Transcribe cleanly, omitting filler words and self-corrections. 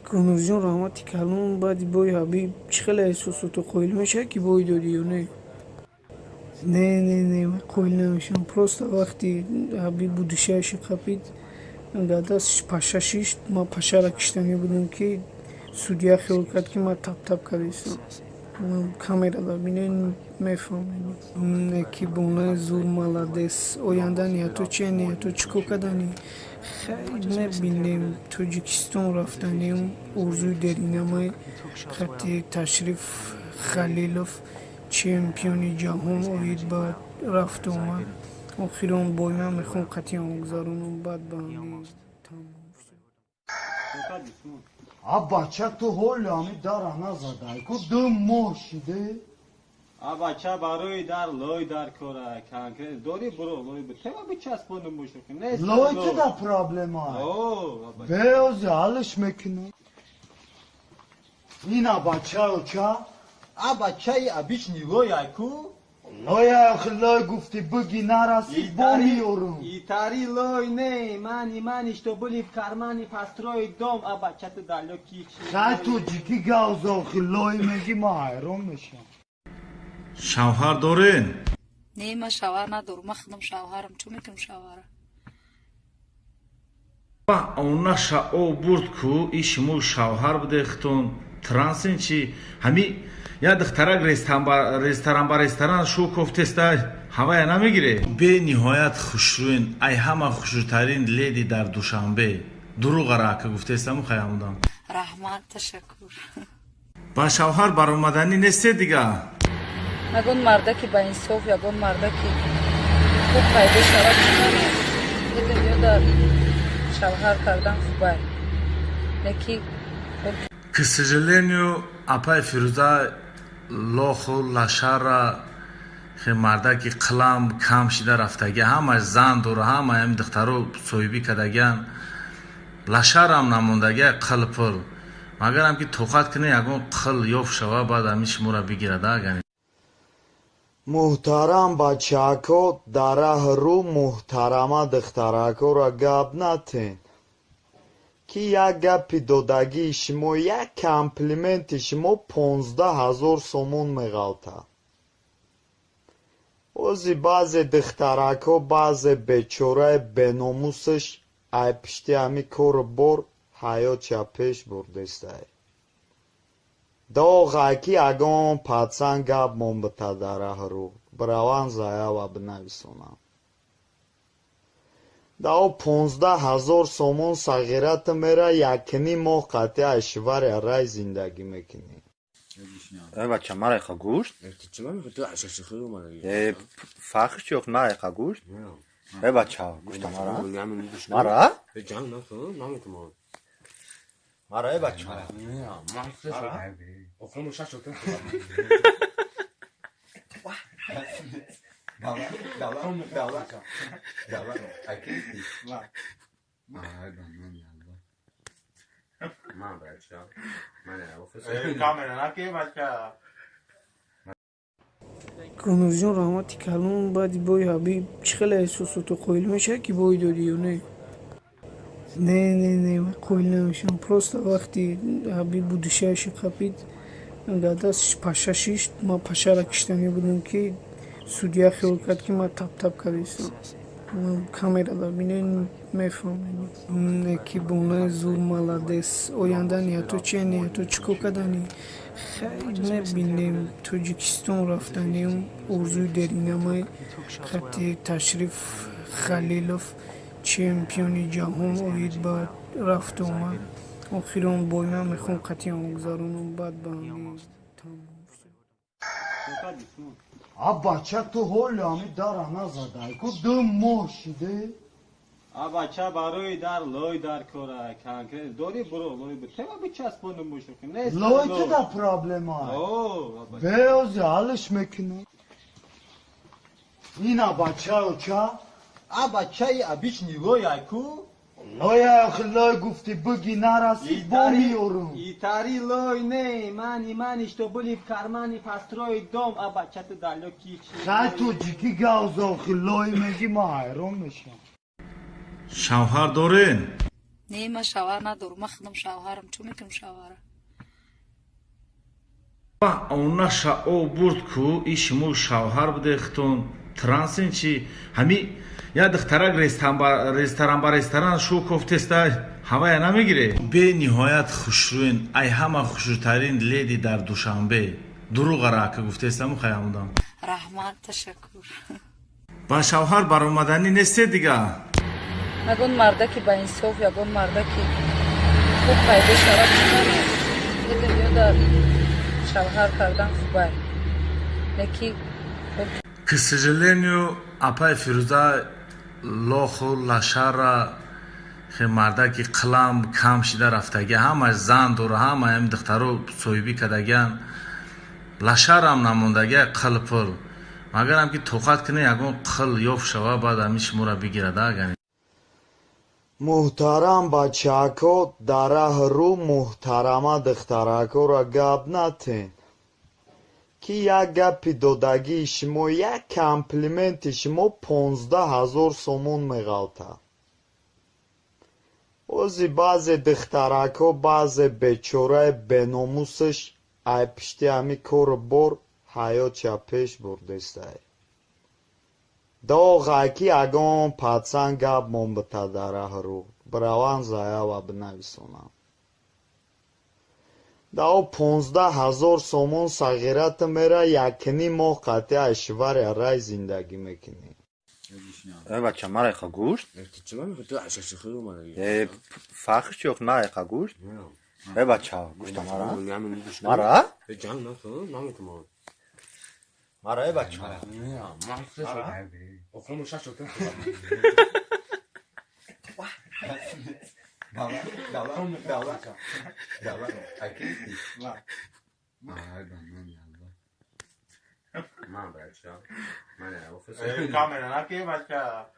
Гулнурҷон, раҳмати калон. Баъди бои Ҳабиб чӣ хеле эҳсосото? Қоил мешавӣ, ки бой додӣ ё не? Не, не, не, ман қоил намешавам. Просто вақти Ҳабиб будушааши қапид, дар дасташ паша шишт, ман пашаро киштанӣ будам, ки судья хиёл кард, ки ман таптап кардастам. Камерада бинед, мефаҳмед. Ки бонаи зур, молодец. Оянда ниятҳо чия? Ниятҳо чӣ кор кардани? Хай, мебинем. Тоҷикистон рафтанем, орзуи деринамай. Хати Ташриф Халилов, чемпиони ҷаҳон, оид ба рафту омад. Охирон бой ман мехоҳам қатъиан гузаронам, баъд ба ҳами тамом. А бача, ту ҳоли ҳами дара назадай ку, 2 моҳ шиде. А бача, барои дар лой дар кора конкрет дори, буро лой тема бичаспонум мушухи. Лой ту да проблема беози ҳаллиш мекунам. Ина бача, оча. А бачаи, обычный лой ай ку. Лоя охи, лой гуфти, буги нарасид, бо меёрум. Итари лой не, мани, мани, что были в кармане, построить дом. А бача, ту далёкий. Хай, тоҷикӣ гавза охи, лой меги, ма ҳайрон мешам. Шавҳар дорен? Не, ман шавҳар надорам. Ман худам шавҳарам. Чӣ мекунам шавҳара? Она шао бурд ку, и шумо шавҳар будехтон трансин чи? Ҳами як духтарак ресторан ба ресторан шу кофтеста, ҳавая намегире. Бениҳоят хушрӯен, ай ҳама хушрӯтарин леди дар Душанбе. Дурӯғара, ака, гуфтестаму хаямудам. Раҳмат, ташаккур. Ба шавҳар баромаданӣ несте дига? Ягон мардаки ба инсоф, ягон мардаки хуб пайдо шавад, ё дар шавҳар кардан хубай, леки К сожалению, апай Фирӯза, лоху лашара хе мардаки қилам кам шида рафтагия. Ҳамаш зан дора, ҳама ҳами духтаро соҳибӣ кардагиян, лашарам намондагия, қил пул. Магарам ки тоқат кунӣ, ягон қил ёфт шава, баъд ҳами шуморо бигирад агани. Муҳтарам бачаҳако, дар раҳ рӯ муҳтарама духтаракоро гап натен, ки як гапи додагии шумо, як комплименти шумо 15 000 сомон меғалтад. Ози баъзе духтаракҳо, баъзе бечораи беномусаш ай пишти ҳами кору бор ҳаётша пеш бурдестай. Доғай ки ягон пацан гап мон бита дар раҳ рӯ, бираван заява бинависонам. Дао 15 000 сомон сағирату мера, якним моҳ қатъи айшваря рай зиндагӣ мекунӣ. Э, бача, марайқа гӯшт? Э, фарқиш чи? Марайқа гӯшт? Э, бача, гӯшта мара? Мара? Мара, э, бача. Мара? Гулнурҷон, раҳмати калон. Баъди бои Ҳабиб чӣ хеле эҳсосото? Қоил мешавӣ, ки бой додӣ ё не? Не, не, не, ман қоил намешавам. Просто вақти Ҳабиб будушааши қапид, дар дасташ паша шишт, ман пашаро киштанӣ будам, ки судья хиёл кард, ки ман таптап кардастам. Камерада бинед, мефаҳмед. Ки бонаи зур, молодец. Оянда ниятҳо чия? Ниятҳо чӣ кор кардани? Хай, мебинем. Тоҷикистон рафтанем, орзуи деринамай. Хати Ташриф Халилов, чемпиони ҷаҳон, оид ба рафту омад. Охирон бой ман мехоҳам қатъиан гузаронам, баъд ба ҳами тамом. А бача, ту ҳоли ҳами дара назадай ку, 2 моҳ шиде. А бача, барои дар лой дар кора конкрет дори, буро лой тема бичаспонум мушухи. Лой ту да проблема беози ҳаллиш мекунам. Ина бача, оча. А бачаи, обычный лой ай ку. Лоя охи, лой гуфти, буги нарасид, бо меёрум. Итари лой не, мани, мани, что были в кармане, построить дом. А бача, ту далёкий. Хай, тоҷикӣ гавза охи, лой меги, ма ҳайрон мешам. Шавҳар дорен? Не, ман шавҳар надорам, ман худам шавҳарам. Чӣ мекунам шавҳара? Онаша о бурд ку и шумо шавҳар буде, хитон трансен чи ҳами я духтарак ресторан ба ресторан шу кофтеста, ҳавая намегире. Бениҳоят хушрӯен, ай ҳама хушрӯтарин леди дар Душанбе. Дурӯғара, ака, гуфтестаму хаямудам. Раҳмат, ташаккур. Ба шавҳар баромаданӣ несте дига? Ягон мардаки ба инсоф, ягон мардаки хуб пайдо шавад, ёда шавҳар кардан хубай, леки К сожалению, апай Фирӯза лоху лашара хе мардаки қилам кам шида рафтаги, ҳамаш зан дора, ҳама ҳами духтаро соҳибӣ кардагиан, лашарам намондагия, қил пул. Магарам ки тоқат кунӣ, ягон қил ёфт шава, баъд ҳами шуморо бигирад агани. Муҳтарам бачаҳако, дар раҳрӯ муҳтарама духтаракҳоро гап натен, ки як гапи додагии шумо, як комплименти шумо 15 000 сомон меғалтад. Ози баъзе духтаракҳо, баъзе бечораи беномусаш ай пишти ҳами кору бор ҳаётша пеш бурдестай. Доғай ки ягон пацан гап мон бита дар раҳрӯ, бираванд заява бинависонанд. Дао 15 000 сомон сағирату мера, якним моҳ қатъи айшвария рай зиндагӣ мекунӣ. Э, бача, мара иқа гӯшт? Э, фарқиш чи ёфт, мара иқа гӯшт? Э, бача, гӯшта мара? Мара? Мара, э, бача. Камера наки, бача.